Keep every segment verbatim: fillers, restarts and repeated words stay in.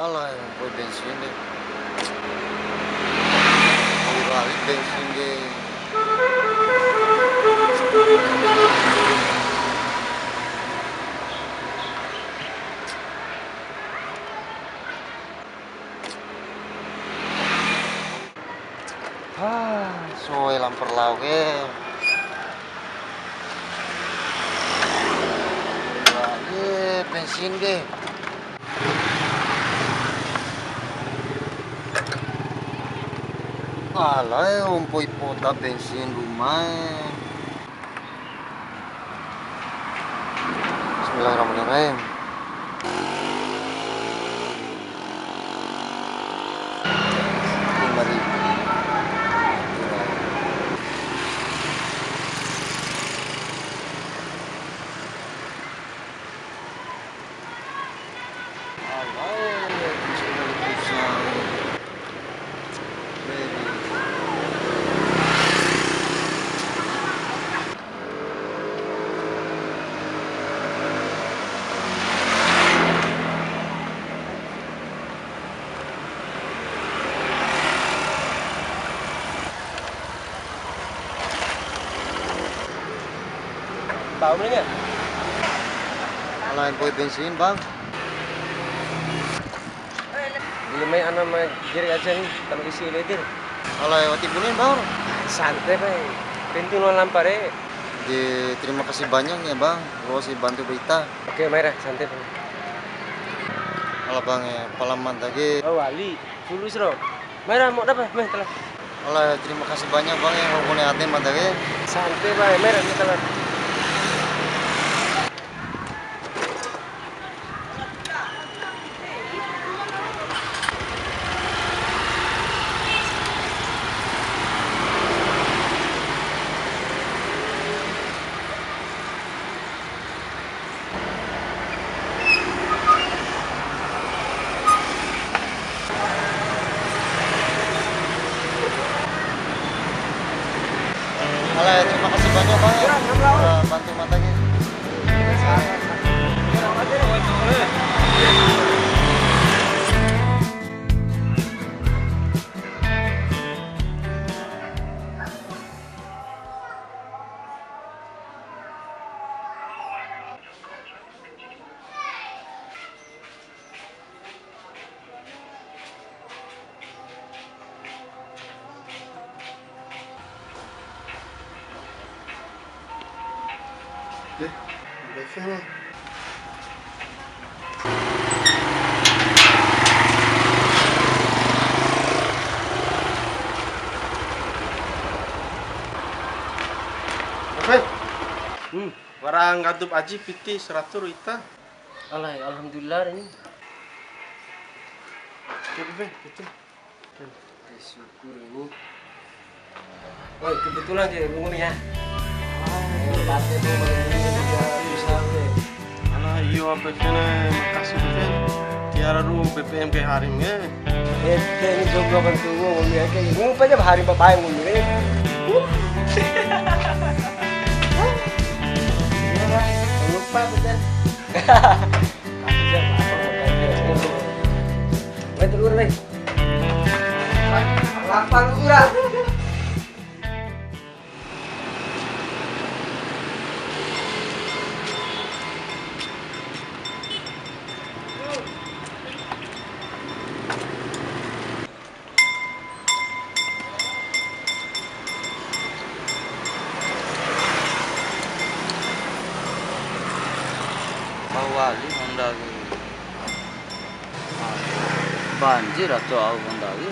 Ala, mpoi bensin de. Mpoi wali bensin de. Ha, soe lampa lao ke. Wah, ye, bensin de. Alae, ompoi poda bensin rumae. Bismillahirrahmanirrahim. Lima ribu. Alae, Tahu ni ya? Alae, mpoi bensin, Bang. Iya, mai ana mai giri aja ni, kalau isi ledir. Alae, wati bunen, Bang. Santai, Bang. Pintu lo lampa re. Di, terima kasih banyak ya, Bang. Lo sih bantu berita. Oke, mai ra, santai, Bang. Ala, Bang, ya, pala mada ke. Oh, wali. Fulus ro. Mai ra, mau dapat, mai telah. Ala, terima kasih banyak, Bang, ya, wa'u bune ade mada ke. Santai, Bang, mai ra, mai telah. Oke, terima kasih banyak, Bang, ya. Udah bantu mada ke. Oke. Hmm. Wara nggadu ba aji piti saratu ro ita. Alai, alhamdulillah ini. Oke, Bebe, betul. Syukur ini. Woi, kebetulan sih, Bung Umi ya. Ayo, pasti tuh, Bung Umi juga bisa, Bebe. Ala, iyo, apa kena makasih, Bebe. Tiwara ru B B M ke harim, ya. Ede ni jomblo kan tuh, Bung Umi, ya, kayak, ngupa aja hari bapak, Bung Umi, ya. Iya, Bang. Lupa, Bebe. Main telur, Bang. Lapang ura. Bang, Wali Honda ke. Banjir atau au Honda ke.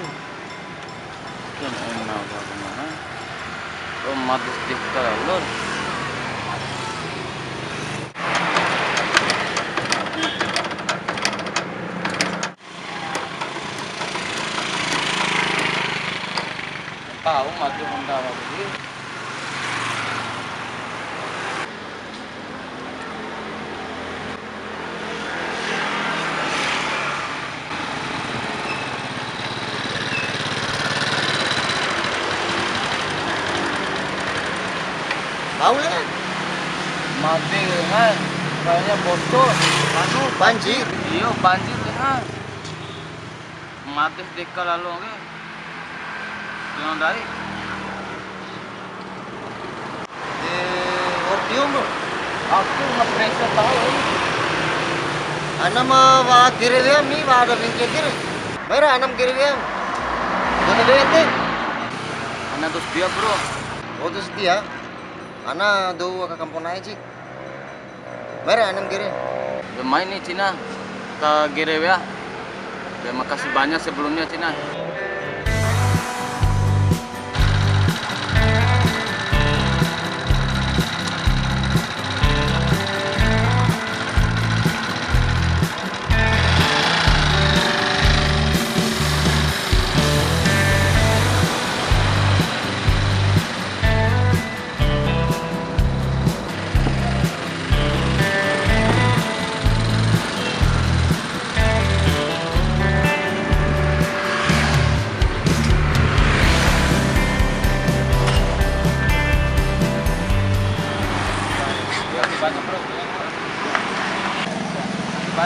Kan enak banget. Otomatis di kalau Tahu maju Honda lagi. Tahu lah kan? Mati kan? Kayaknya bocor. Anu, banjir. Iyo, banjir kan? Made si deka lalo ke. Dengan dai. Eh, ordium, bro. Aku ngepreso tahu. Ana ma wa gere wea mi wa ada bingke gere. Mera anam gere wea. Dona bete. Ana dos dia, bro. Oh, dos dia. Ana dou aka kampung aja, Cik. Mera anam gere. Ya, mai ni Cina, ta gere wea. Ya, makasih banyak sebelumnya, Cina.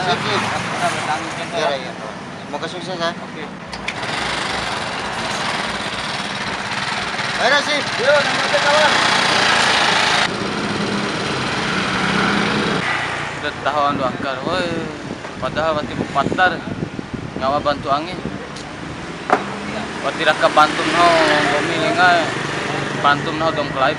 Sip, sip. Iya, iya. Semoga sukses ya. Oke. Ayo, sip. Yo, nomor kawan. Udah tahu ando akar, woi. Padahal wati patar ngawa bantu angi. Wati raka bantu nahu nggomi lenga, bantu nahu dou makalai.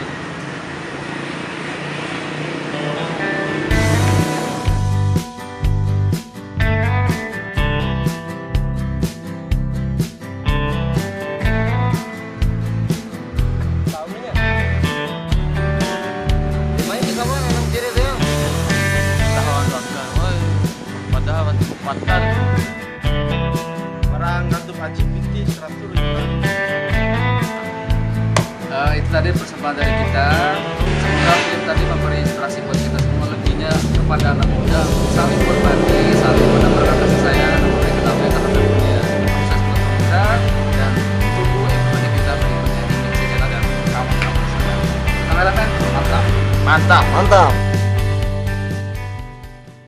Tahu ando akar, woi. Padahal wati patar. Barang ngantuk haji piti seratus juta. Eh, itu tadi persembahan dari kita. Semoga film tadi memberi inspirasi buat kita semua, lebihnya kepada anak muda. Saling berbagi, saling menambahkan kasih sayang, memberi ketahui terhadap dunia. Sukses buat kita dan tunggu episode kita berikutnya di Mixi Channel dan kawan-kawan semua. Kameramen, mantap. Mantap. Mantap.